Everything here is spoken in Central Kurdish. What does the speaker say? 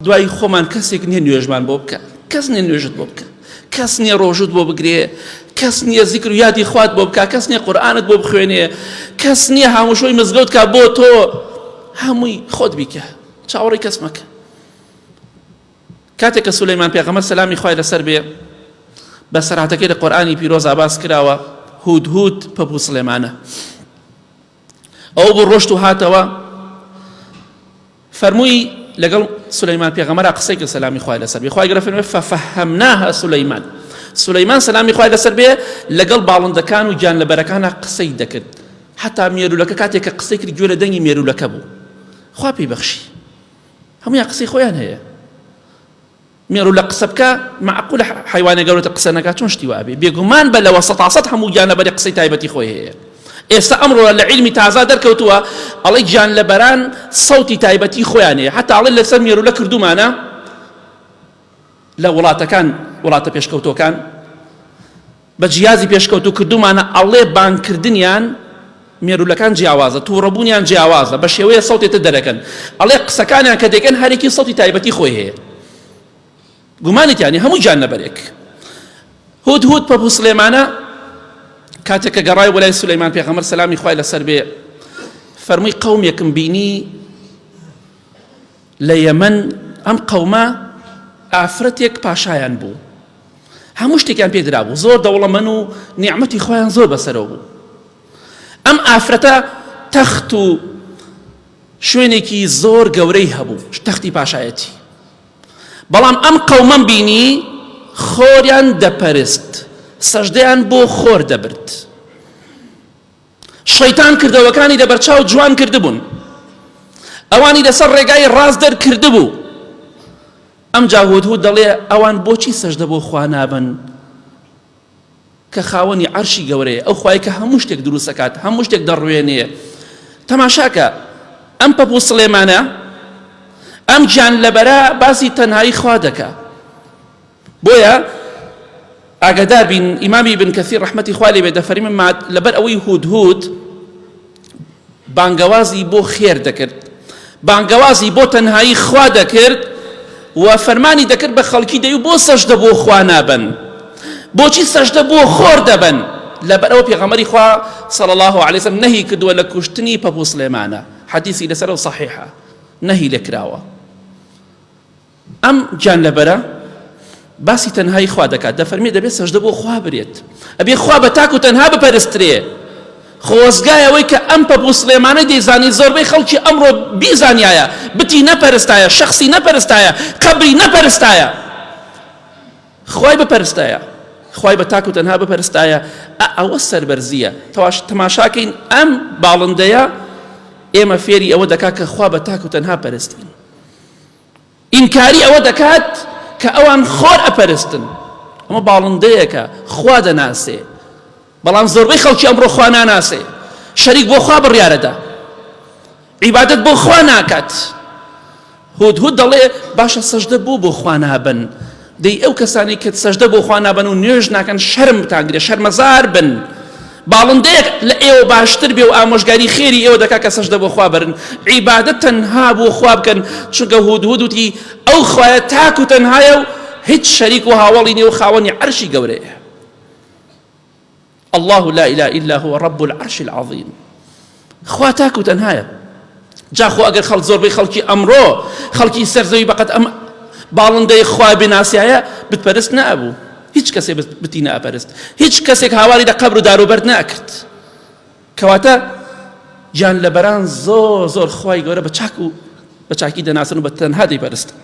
دوای خۆمان کەسێک نییە نوێژمان بۆ بکە، کەس نییە نوێژت بۆ بکە، کەس نییە ڕۆژوت بۆ بگرێ، کەس نییە زیکر و یادی خوات بۆ بکە، کەس نییە قورئانت بۆ بخوێنێ، کەس نییە هاموشۆی مزگەوت کا بۆ تۆ، هەمووی خۆت بیکە، چاوەڕێی کەس مەکە. کاتێک کە سولەیمان پێغەمبەر سەلامی خوای لەسەر بێ بەسەرهاتەکەی لە قورئانی پیرۆزا باس کراوە، هود هود پەپوو سڵێمانە. ئەوە بوو ڕۆشت و هاتەوە فەرمووی لەگەڵ سولەیمان پێغەمبەرا قسەی کرد سەلامی خوای لەسەر بێ خوای گەورە فەرمووی ففهمناها سولەیمان سولەیمان سەلامی خوای لەسەر بێ لەگەڵ باڵندەکان و گیانلەبەرەکانا قسەی دەکرد حتا مێرولەکە کاتێک کە قسەی کرد گوێ لە دەنگی مێرولەکە بوو خوا پێی بەخشی هەموویان قسەی خۆیان هەیە مێروولە قسە بکا مەعقولە حەیوانێ گەورەتر قسە نەکا چۆن شتی وابێ بێگومان بە لەوە سەتا سەد هەموو گیانلەبەرێ قسەی تایبەتی خۆی هەیە ئێستا ئەمڕۆ لە عیلمی تازە دەرکەوتووە ئەڵێ گیانلەبەران سەوتی تایبەتی خۆیان هەیە حتا ئەڵێ لەسەر مێروولە کردومانە لە وڵاتەکان وڵاتە پێشکەوتوەکان بە جیازی پێشکەوتوو کردوومانە ئەڵێ بانگکردنیان مێروولەکان جیاوازە تووڕەبوونیان جیاوازە بە شێوەیە سەوتێ تر دەرەکەن ئەڵێ قسەکانیان کە دەکەن هەرێکی سەوتی تایبەتی خۆی هەیە گومانی تیانی هەموو گیان لەبەرێک هود هود پەپوو سلێمانە کاتێک کە گەڕای بۆ لای سولەیمان پێغەمبەر سەلامی خوای لەسەر بێ فەرمووی قەومێکم بینی لە یەمەن ئەم قەومە ئافرەتێک پاشایان بوو هەموو شتێکیان پێ درابوو زۆر دەوڵەمەن و نیعمەتی خۆیان زۆر بەسەرەوە بوو ئەم ئافرەتە تەخت و شوێنێکی زۆر گەورەی هەبوو تەختی پاشایەتی بەڵام ئەم قەومەم بینی خۆریان دەپەرست سەژدەیان بۆ خۆر دەبرد شەیتان کردەوەکانی لەبەرچاو جوان کردبوون ئەوانی لەسەر ڕێگای ڕاست دەرکردبوو ئەمجا هودهود دەڵێ ئەوان بۆچی سەجدە بۆ خوا نابەن کە خاوەنی عەرشی گەورەیە ئەو خوای کە هەموو شتێک دروست ئەکات هەموو شتێک دەڕوێنێ تەماشاکە ئەم پەپوو سڵێمانە ئەم گیان لەبەرە باسی تەنهایی خوا دەکا بۆیە ئاگادار بین ئیمامی بن کەثیر ڕەحمەتی خوا لێ بێ دەفەرمێ لەبەر ئەوەی هودهود بانگەوازی بۆ خێر دەکرد بانگەوازی بۆ تەنهایی خوا دەکرد و فەرمانی دەکرد بە خەڵکی دەی و بۆ سەجدە بۆ خوا نابەن بۆچی سەجدە بۆ خۆر دەبەن لەبەرەوە پێغەمبەری خوا صلی الله علیه وسلم نەهی کردووە لە کوشتنی پەپوو سلێمانە حەدیثی لەسەر و صحیحە نەهی لێکراوە ئەم گیانلەبەرە باسی تەنهایی خوا دەکات دەفەرمێ دەبێت سەجدە بۆ خوا برێت ئەبێ خوا بە تاک و تەنها بپەرسترێ خۆزگای ئەوەی کە ئەم پەپوو سڵێمانەی دەیزانی زۆربەی خەڵکی ئەمڕۆ بیزانیایە بتی نەپەرستایە شەخسی نەپەرستایە قەبری نەپەرستایە خوای بپەرستایە خوای بە تاک و تەنها بپەرستایە ئەوە سەربەرزیە تەواش تەماشاکەین ئەم باڵندەیە ئێمە فێری ئەوە دەکات کە خوا بە تاک و تەنها پەرستین ئینکاری ئەوە دەکات کە ئەوان خۆر ئەپەرستن ئەمە باڵندەیەکە خوا دەناسێ بەڵام زۆربەی خەڵکی ئەمڕۆ خوا ناناسێ شەریک بۆ خوا بڕیارەدا عیبادەت بۆ خوا ناکات هود هود دەڵێ باشە سەجدە بۆ بۆ خوا نابن دەی ئەو کەسانەی کە سەجدە بۆ خوا نابەن و نوێژ ناکەن شەرم بتانگرێ شەرمەزار بن باڵندەیەک لە ئێوە باشتر بێ و ئامۆژگاری خێری ئێوە دەکا کە سەجدە بۆ خوا بەرن عیبادەت تەنها بۆ خوا بکەن چونکە هودهود وتی ئەو خوایە تاک و تەنهایە و هیچ شەریک و هاوەڵی نیە و خاوەنی عەرشی گەورەیە اللە لا الە الا هو رب العرش العظیم خوا تاک و تەنهایە جا خۆ ئەگەر خەڵک زۆربەی خەڵکی ئەمڕۆ خەڵکی سەر زەوی بەقەت ئەم باڵندەی خوا بناسیایە بتپەرست نەبوو هیچ کەسێ بتی ناپەرست هیچ کەسێک هاواری لە قەبر و داروبەرد ناکرد کەواتە گیان لەبەران زۆر زۆر خوای گەورە بە چاک و بە چاکی دەناسن و بە تەنها دەیپەرستن.